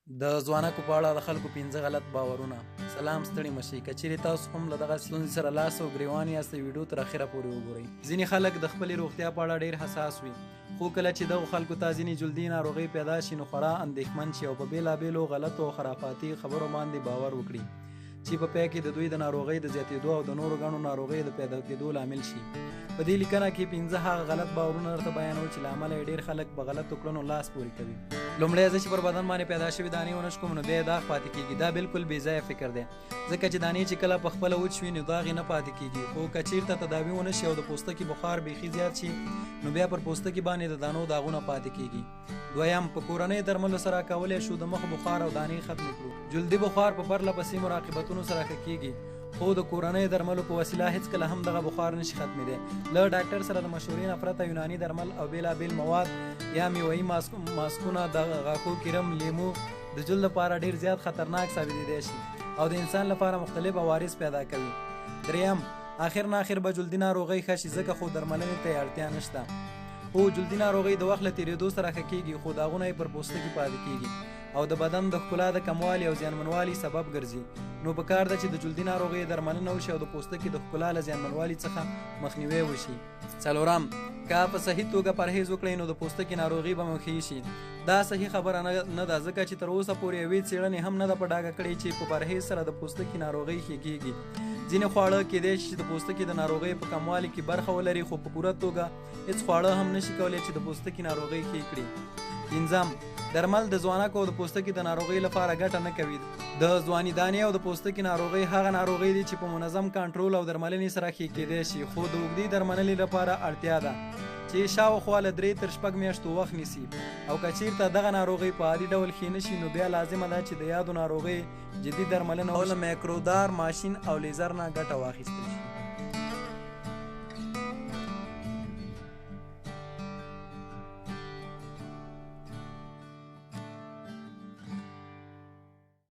د ځوانکو په اړه د خلکو 5 غلط باورونه. سلام، ستړي مشي. که چیرې تاسو هم له دغه ستونزې سره لاس او ګریوان یاست، ویډیو تر اخره پورې وګورئ. ځینې خلک د خپلې روغتیا په اړه ډیر حساس وي، خو کله چې دغو خلکو ته ځینې جلدي ناروغۍ پیدا شي نو خورا اندېښمن شي او په بېلابېلو غلطو او خرافاتي خبرو باندې باور وکړي چې په پای کې د دوی د ناروغۍ د زیاتېدو او د نورو ګڼو ناروغیو د پیدا کېدو لامل شي. په دې لیکنه کې 5 هغه غلط باورونه درته بیانوو چې له امله یې ډېر خلک په غلطو کړنو لاس پورې کوي. لومړی، زه چې پر بدن باندې پیدا شوي دانې ونه شکوم نو بیا یې داغ پاتې کېږي. دا بالکل بې ځایه فکر دی، ځکه چې دانې چې کله په خپله وچ وي نو داغ یې نه پاتې کېږي، خو که چیرته تداوي ونه شي او د پوستکي بخار بیخي زیات شي نو بیا پر پوستکي باندې د دانو داغونه پاتې کېږي. دویم، په کورنۍ درملو سره کولی شو د مخ بخار او دانې ختمې کړو. جلدي بخار په پرله پسې مراقبتونو سره ښه کېږي، خو د کورنۍ درملو په وسیله هیڅکله هم دغه بخار نشي ختمېدی. له ډاکټر سره د مشورې نه پرته یوناني درمل او بېلابېل مواد یا میوهيي ماسکونه، د غاښو کرم، لیمو د جلد لپاره ډېر زیات خطرناک ثابتېدی شي او د انسان لپاره مختلف عوارض پیدا کوي. دریم، اخر نه اخر به جلدي ناروغۍ ښه شي، ځکه خو درملنې ته یې اړتیا نشته. هو، جلدي ناروغۍ د وخت له تېرېدو سره ښه کېږي، خو داغونه یې پر پوستکي پاتې کېږي او د بدن د ښکلا د کموالي او زیانمنوالي سبب ګرځي. نو په کار ده چې د جلدي ناروغۍ درملنه وشي او د پوستکي د ښکلا له زیانمنوالي څخه مخنیوی وشي. څلورم، که په صحیح توګه پرهیز وکړئ نو د پوستکي ناروغي به مو ښې شي. دا صحیح خبره نه ده، ځکه چې تر اوسه پورې یوې څېړنې هم نه ده په ډاګه کړې چې په پرهیز سره د پوستکي ناروغۍ ښې کېږي. ځینې خواړه کیدای شي چې د پوستکي د ناروغۍ په کموالي کې برخه ولري، خو په پوره توګه هیڅ خواړه هم نشي کولی چې د پوستکي ناروغۍ ښې کړي. پنځم، درمل د ځوانکو او د پوستکي د ناروغۍ لپاره ګټه نه کوي. د ځواني دانې او د پوستکي ناروغۍ هغه ناروغۍ دي چې په منظم کنټرول او درملنې سره ښې کیدای شي، خو د اوږدې درملنې لپاره اړتیا ده چې شاوخوا له 3 تر 6 میاشتو وخت نیسي، او که چیرته دغه ناروغۍ په عادي ډول ښې نه شي نو بیا لازمه ده چې د یادو ناروغۍ جدي درملنه او له میکرودار ماشین او لیزر نه ګټه واخیستل شي.